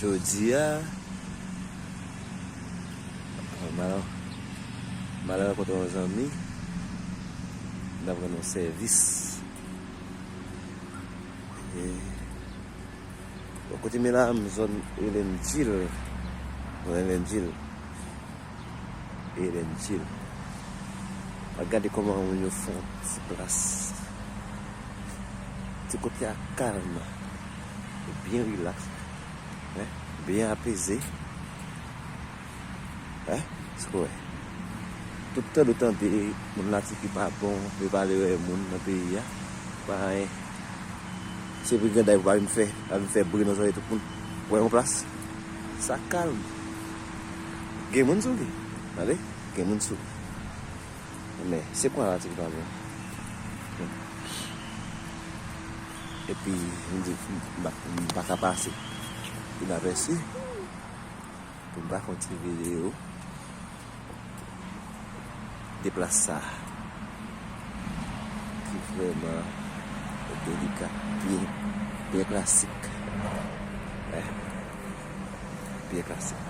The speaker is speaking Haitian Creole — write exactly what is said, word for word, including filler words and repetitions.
Jodi a, m al, m al rankontre yon zanmi, n ap rann yon sèvis. E, bò kote m ye la, m zòn Ellen Gilles. Zòn Ellen Gilles. Ellen Gilles. Al gade kòman moun yo fè yon ti plas. Ti kote a kalm. Byen rilaks. Hein? Byen apeze. Hein? Èske w wè? Tout tan nou tande moun Latiki pa bon, yo pa vle wè moun nan peyi a. Pa anyen. Se bri granday pou pa vin fè, pa vin fè bri nan zòrèy tout moun. Wè yon plas. Sa kalm. Gen moun sou li. Tande? Gen moun sou li. Men, se kwen la ti pa bon. Epi, m di, m pa, m pa ka pase inapèsi pou m pa fè yon ti videyo de plas sa a, ki vrèman delika, byen, byen klasik. Wè. Byen klasik.